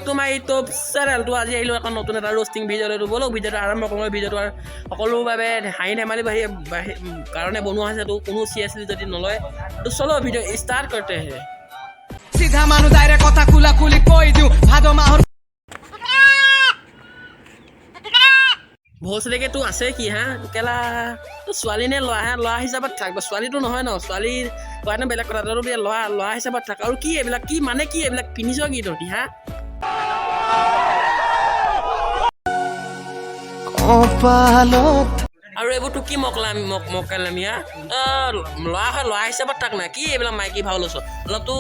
Back to my YouTube channel. তো আজি আহিলোঁ এখন নতুন এটা ৰ'ষ্টিং ভিডিঅ' লৈ। ব'লক, ভিডিঅ'টো আৰম্ভ কৰোঁ। ভিডিঅ'টো আৰু সকলোৰ বাবে হাঁহি ধেমালি বাঢ়ি কাৰণে বনোৱা হৈছে। তো কোনো চিৰিয়াছলি যদি নলয়, তো চলো, ভিডিঅ' ষ্টাৰ্ট करते हैं। চিধা মানুহ, ডাইৰেক্ট কথা খোলা খুলি কৈ দিওঁ, ভাদ মাহৰ ভোচলেকে তোৰ আছে কি হা? কেলা, তোৰ ছোৱালী নে ল'ৰা হা? ল'ৰা হিচাপত থাক বা ছোৱালীটো নহয় ন, ছোৱালী হোৱা বেলেগ কথা। তই ল'ৰা, ল'ৰা হিচাপত থাক। আৰু কি এইবিলাক কি, মানে কি এইবিলাক পিন্ধিছ কি তহঁতি হা? কপালত আৰু এইবোৰ তোৰ কি মকলামি মকলামি হা? ল'ৰা হয়, ল'ৰা হিচাপত থাক না। কি এইবিলাক মাইকী ভাও লৈছ? অলপতো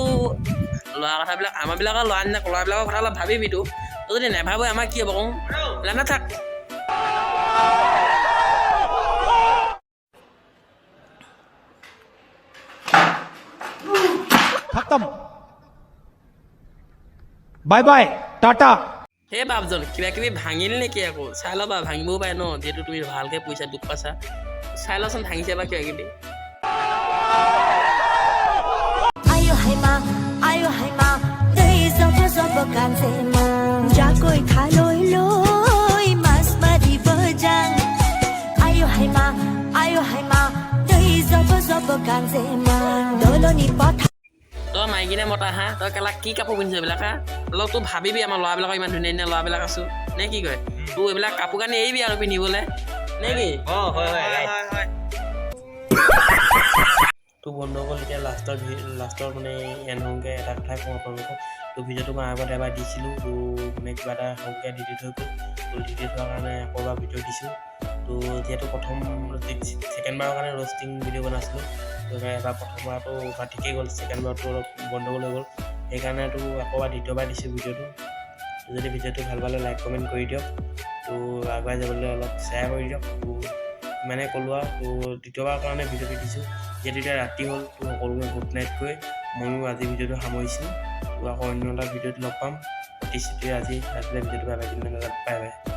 ল'ৰা কথাবিলাক, আমাৰবিলাকৰ ল'ৰা নিচিনা ল'ৰাবিলাকৰ কথা অলপ ভাবিবি। তো তই যদি নাভাবই, আমাৰ কি হ'ব কওঁ? নাথাক। खत्म, बाय बाय टाटा। সেই বাপজন, কিবা কিবি ভাঙিল নেকি আকৌ চাই ল'বা। ভাঙিবও পাৰে ন, যিহেতু তুমি ভালকৈ পইচা দুখ পাইছা। চাই লচোন, ভাঙিছে বা কিবা কিবি। আয়ো হাইমা, আয়ো হাইমা, দেই যাব যাব কাঞ্চে মা, জাকৈ খালৈ লৈ মাছ মাৰিব যাং। আয়ো হাইমা, আয়ো হাইমা, দেই যাব যাব কাঞ্চে মা, দলনি পথাৰ। তই মাইকী নে মতা হা? তই কেলা কি কাপোৰ পিন্ধিছ এইবিলাক হা? অলপ তোৰ ভাবিবি, আমাৰ ল'ৰাবিলাকৰ ইমান ধুনীয়া ধুনীয়া ল'ৰাবিলাক আছো নে কি কয়? তোৰ এইবিলাক কাপোৰ কানি এৰিবি আৰু পিন্ধিবলৈ নে কি? অঁ, হয়। তো বন্ধুসকল, এতিয়া লাষ্টৰ মানে এণ্ড হওঁতে এটা কথাই কওঁ আপোনালোকক। তো ভিডিঅ'টো মই আগত এবাৰ দিছিলোঁ, তো মানে কিবা এটা সৰুকৈ ডিলিট হৈ গ'ল। তো ডিলিট হোৱাৰ কাৰণে আকৌ এবাৰ ভিডিঅ' দিছোঁ। তো যিহেতু প্ৰথম ছেকেণ্ডবাৰৰ কাৰণে ৰ'ষ্টিং ভিডিঅ' বনাইছিলোঁ, তো এবাৰ প্ৰথমবাৰটো বা ঠিকেই গ'ল, ছেকেণ্ডবাৰটো অলপ গণ্ডগোল হৈ গ'ল। সেইকাৰণেতো আকৌ এবাৰ দ্বিতীয়বাৰ দিছোঁ ভিডিঅ'টো। যদি ভিডিঅ'টো ভাল পালে লাইক কমেণ্ট কৰি দিয়ক, তো আগুৱাই যাবলৈ অলপ শ্বেয়াৰ কৰি দিয়ক। তো ইমানে ক'লোঁ আৰু। তো দ্বিতীয়বাৰৰ কাৰণে ভিডিঅ'টো দিছোঁ। যিহেতু এতিয়া ৰাতি হ'ল, তো সকলোকে গুড নাইট কৈ ময়ো আজি ভিডিঅ'টো সামৰিছোঁ। তো আকৌ অন্য এটা ভিডিঅ'ত লগ পাম। প্ৰতিশ্ৰুতিৰে আজি ৰাতিলৈ ভিডিঅ'টো। Bye bye, bye bye.